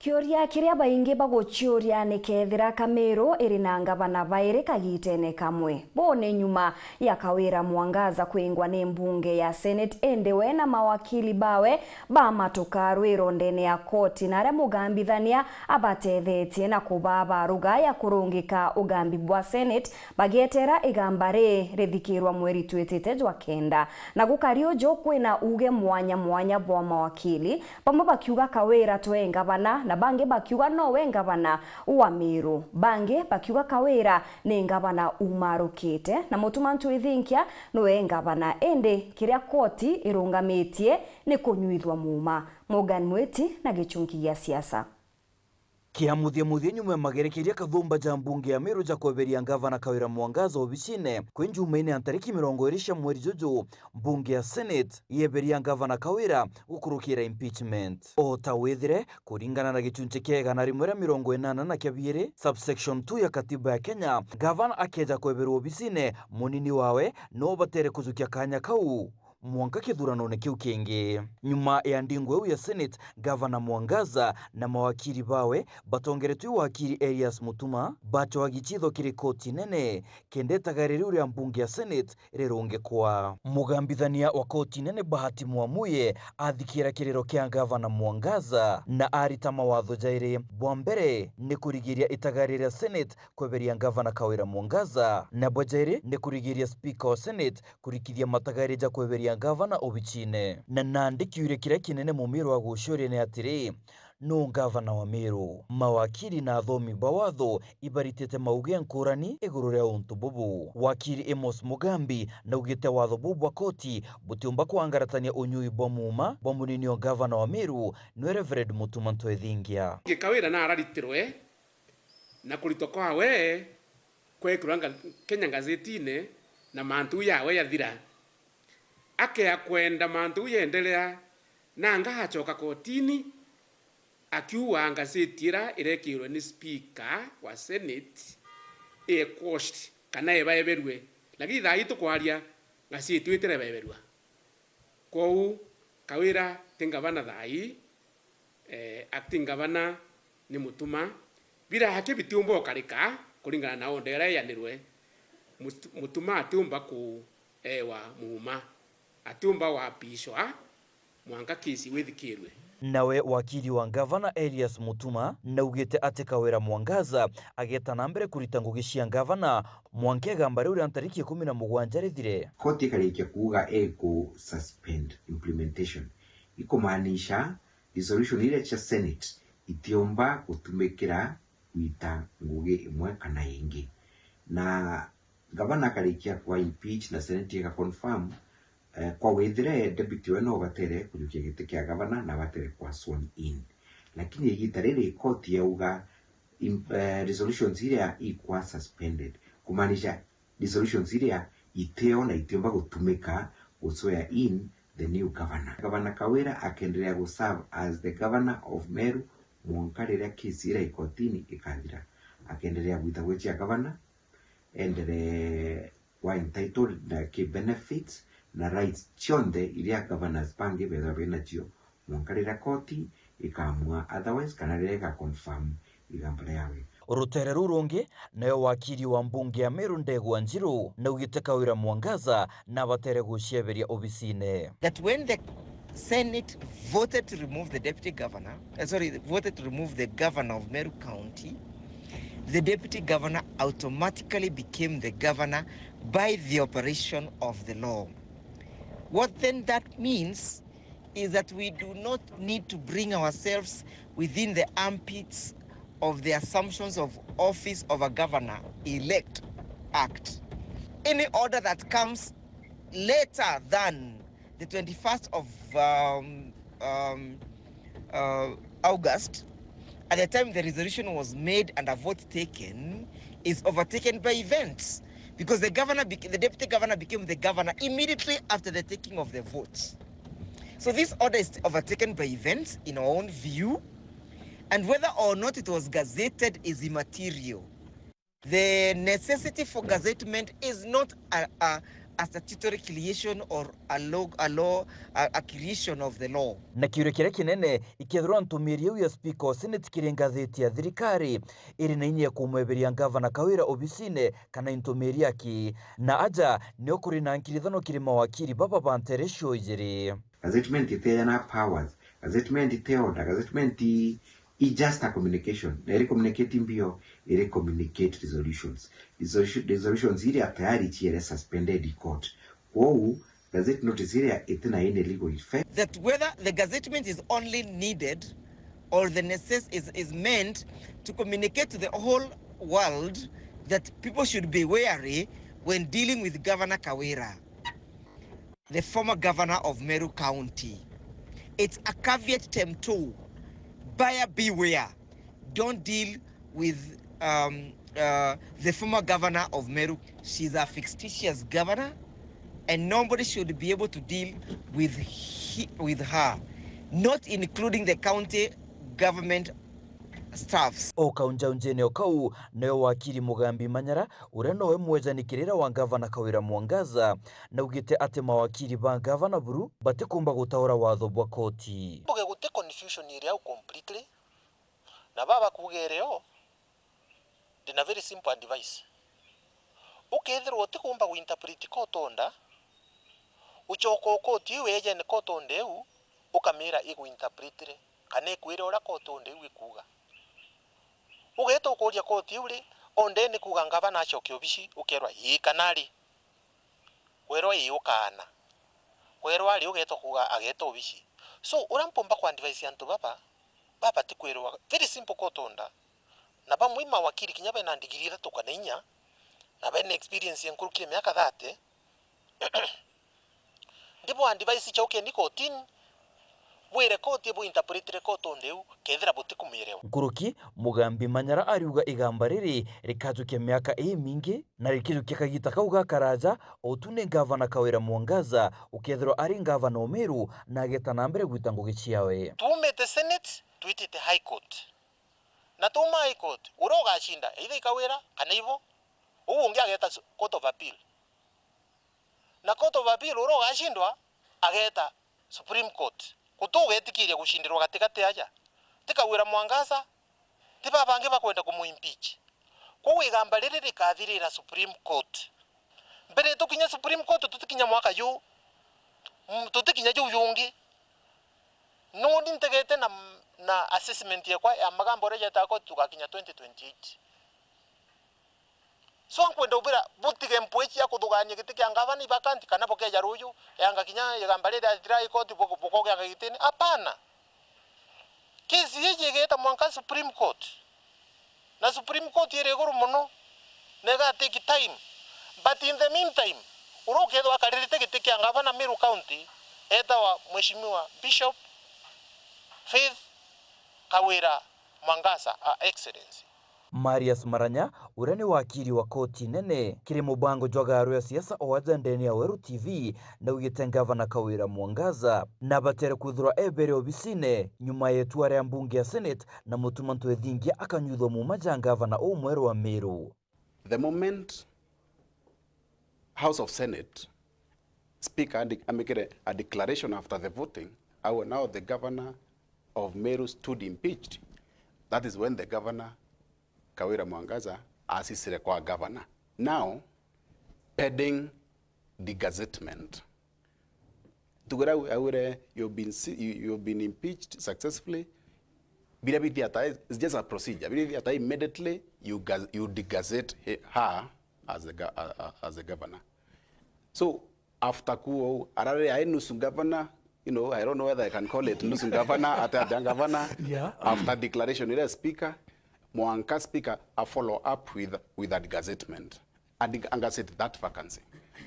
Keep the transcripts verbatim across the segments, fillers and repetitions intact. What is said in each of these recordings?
Kiuria kiria baingi baguciuria ni kethira Kamiru iri na ngavana bairi kagitene kamwe. Buu ni nyuma ya Kawira Mwangaza kwingwa ni mbunge ya Senate, indi we na mawakili bawe bamatuka rwiro ndene ya koti, na aria mugambithania abatethetie na kubaa baruga ya kurungika ugambi bwa Senate, bagietera igamba ri rithikirwa mweri twitite jwa kenda. Na gukari uju kwina uge mwanya mwanya bwa mawakili, bamwe bakiuga Kawira twe ngavana, na bangi bakiuga nowe ngavana wa Miru. Bangi bakiuga Kawira ni ngavana umarukite, na Mutuma Ntwithinkia niwe ngavana, indi kiria koti irungamitie ni kunyuithwa muuma. Morgan Mwiti na gichunki gia siasa. Kia muthia muthia nyuma ya magerekeria kathumba ja mbunge ya Miru ja kweberia ngavana Kawira Mwangaza obicine, kwi Njumaine ya ntariki mirongo iri cia mweri juju, mbunge ya Senate yeberia ngavana Kawira gukurukira impeachment. O ta withire, kuringana na gichunchi kia igana rimwe ria mirongo inana na kia biiri, subsection two ya katiba ya Kenya, ngavana akeja kweberwa obicine, munini wawe no batere kujukia kanya kau mwanka kithuranone kiu kingi. Nyuma ya ndingu iu ya Senate, Gavana Mwangaza na mawakiri bawe batongeretwe i wakiri Elias Mutuma, bacwagi ciitho kiri koti nene, kenda itagariri riu ria mbunge ya Senate rirungikwa. Mugambithania wa koti nene Bahati Mwamuye athikiira kiriro kia Gavana Mwangaza na arita mawatho jairi. Bwa mbere ni kurigiria itagariri ria Senate kweberia Gavana Kawira Mwangaza, na bwa jairi ni kurigiria Speaker wa Senate kurikithia matagari ja kweberia ngavana obicine. Na nandi kiuria kiria kinene Mumiru agucuria ni atiri, nuu ngavana wa Miru? Mawakiri na athomi ba watho ibaritite mauge nkurani iguru ria untu bubu. Wakiri Amos Mugambi naugite watho buu bwa koti butiumba kwangaratania unyui bwa muuma bwa munini o ngavana wa Miru, niwe Reverend Mutuma Ntwethingia. Kawira na araritirwe na kuritwa kwawe kwekirwa nga-, Kenya ngazetine na mantu yawe yathira. Akea kwenda mantu yeendelea, nanga acoka kotini akiuga ngazeti ira irekirwe ni speaker wa Senate i quashed kana ibaeberue. Lakini thaa ii tukwaria, ngazeti iu itirebeberua. Kwou Kawira ti ngavana thaa ii, eh, acting governor ni Mutuma. Biraki bitiumba ukarika kuringana na order iria ianirwe. Mut-, Mutuma atiumba kuewa muuma, atiumba wapishwa mwanka kesi withikirwe. Nawe wakiri wa ngavana Elias Mutuma naugite ati Kawira Mwangaza ageta na mbere kurita ngugi cia ngavana mwanka igamba riu ria ntariki ikumi na mugwanja rithire. Koti ikarikia kuuga iku suspend implementation, ikumaanisha resolution iria cia Senate itiumba gutumikira gwita ngugi imwe kana ingi. Na ngavana akarikia kwa impeach na Senate ika confirm, eh, kwa withire deputy we no batere kujukia giti kia gavana na batere kwa sworn in. Lakini igita riri koti yauga im-, eh, resolutions iria ikwa suspended, kumaanisha resolutions iria itio na itiumba gutumika gu swear in the new governor. Gavana Kawira akendelea gu serve as the governor of Meru mwanka riria case iria ikotini ikathira. Akendelea gwita gwichia gavana, endelee kwa entitled na ki benefits na rights cionthe iria governors bangi bethwa binacio mwanka riria koti ikamua otherwise kana riria iga confirm igamba riawe. Rutere ruu rungi, nawe wakiri wa mbunge ya Meru Ndegwa Njiru naugite Kawira Mwangaza nabatere gucieberia obisine. That when the Senate voted to remove the deputy governor, uh, sorry, voted to remove the governor of Meru County, the deputy governor automatically became the governor by the operation of the law. What then that means is that we do not need to bring ourselves within the armpits of the assumptions of office of a governor elect act. Any order that comes later than the twenty-first of, um, um, uh, August, at the time the resolution was made and a vote taken, is overtaken by events, because the governor bec-, the deputy governor became the governor immediately after the taking of the vote. So this order is overtaken by events in our own view, and whether or not it was gazetted is immaterial. The necessity for gazettement is not a, a, a statutory creation or a law, a law, a, a creation of the law. Na kiuria kiria kinene, ikethirwa ntumiri iu ya speaker o senate kiri ngathiti ya thirikari, iri na inya ya kumweberia ngavana Kawira obisine kana intumiri aki? Na aja nio kuri na nkirithano kiri mawakiri baba ba nteere cio ijiri. Gazettement itiejana powers, gazettement ite order, gazettement i, i just a communication. Na iri communicate mbio, iri communicate resolutions. Resolution- Resolutions iria tayari ciere suspended in court. Kwou, gazette notice iria itina any legal effect. That whether the gazettement is only needed or the necess- is, is meant to communicate to the whole world that people should be wary when dealing with Governor Kawira, the former governor of Meru County. It's a caveat emptor. Buyer beware. Don't deal with um, uh, the former governor of Meru. She's a fictitious governor, and nobody should be able to deal with he, with her, not including the county government staffs. O kaunjaunjene o kau, nayo wakiri Mugambi Manyara, uria nowe mwejani kirira wa ngavana Kawira Mwangaza, naugite ati mawakiri ba ngavana buru batikumba gutaura watho bwa koti. Mbuge guti confusion iri au completely, na baba kuugere o, ndina very simple advice. Ukethirwa utikumba guinterpret court order, ucoka ukoti iu ejene court order iu, ukamira iguinterpretire, kana ikwire uria court order iu ikuuga. Ugeeta ukuuria koti iu ri, onde ni kuuga ngavana acoke obici, ukeerwa ii kana ari. Kwerwa ii ukaana. Kwerwa ari ugeeta kuuga ageeta obici. So, uria mpumba ku advise antu baba, baba ti kwerwa very simple court order. Na bamwe i mawakiri kinya bena ndigiri ithatu kana inya, na bena experience ya nkuruki ya miaka thirty, Ndibu advise cokeni kotini, bwire koti ibu interpretire court order iu, kethira butikumirewa. Nkuruki, Mugambi Manyara ariuga igamba riri rikajukia miaka imingi, na rikijukia kagita kau gakaraja, o tu ni ngavana Kawira Mwangaza, ukethirwa ari ngavana o Meru, na ageta na mbere gwita ngugi ciawe. Tuumite Senate, twitite High Court. Na tuuma High Court, uria ugacinda, either i Kawira, kana ibo, uu ungi ageta su-, Court of Appeal. Na Court of Appeal uria ugacindwa ageeta Supreme Court. Guti ugetikiria gucindirwa gatigati aja. Ti Kawira Mwangaza, ti baba bangi bakwenda kumu impeach. Kwou igamba riri rikathirira Supreme Court. Mbere tukinya Supreme Court tutikinya mwaka juu, mm, tutikinya juu jungi. Nuni ntegete na, na assessment yekwa ya magamba uria jetaga koti tugakinya twenty twenty-eight. So nkwenda ubira butige mpwi cia kuthugaania giti kia ngavana i vacant kana bukeja ruju, yanga kinya igamba riria rirathira i koti bu-, bukogeanga gitini. Apana. Kesi iji igeta mwanka Supreme Court. Na Supreme Court iri iguru mono, na iga take time. But in the meantime, uria ukethirwa akaririte giti kia ngavana Meru County, etawa Mheshimiwa Bishop Faith Kawira Mwangaza, Her Excellency. Marius Maranya, uria ni wakiri wa koti nene kiri mubango jwa gaaro ya siasa o aja ndene ya Weru T V, naugite ngavana Kawira Mwangaza nabatere kwithirwa ebere obisine nyuma ya itua ria mbunge ya Senate na Mutuma Ntwethingia akanyuthwa muuma ja ngavana umweru wa Meru. The moment House of Senate Speaker andi-, amikire a declaration after the voting, au now the governor of Meru stood impeached. That is when the governor, Kawira Mwangaza, asisire kwa governor. Now, pending degazettement. Tugira au-, augire, "You've been si-, you, you've been impeached successfully." Biria bithiata, it's just a procedure. Biria bithiata immediately you gaz-, you degazette he-, her as the go-, uh, uh, as the governor. So, after kuo, arari ai nusu governor, you know, I don't know whether I can call it nusu governor, ate ate governor. Yeah. After declaration ile speaker, mwanka speaker a follow up with, with a degazettement. A deg-, a gazette that vacancy.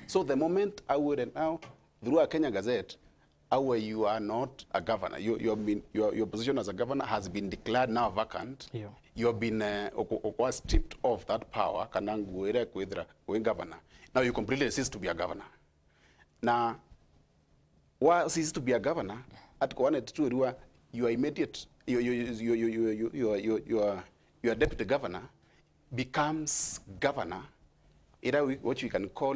So the moment augire now, through a Kenya Gazette, augire you are not a governor. You, you have been, your, your position as a governor has been declared now vacant. Yeah. You have been, uh, uko-, uko stripped of that power, kana nguo iria kwithira wi governor. Now you completely cease to be a governor. Na wa cease to be a governor, Article one eighty-two irua your immediate, your, your, your deputy governor becomes governor, ira we, what we can call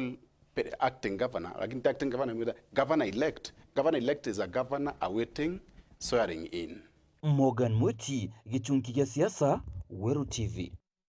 pe-, acting governor, lakini ti acting governor, governor elect. Governor elect is a governor awaiting swearing in. Morgan Mwiti, gichunki gia siasa, Weru T V.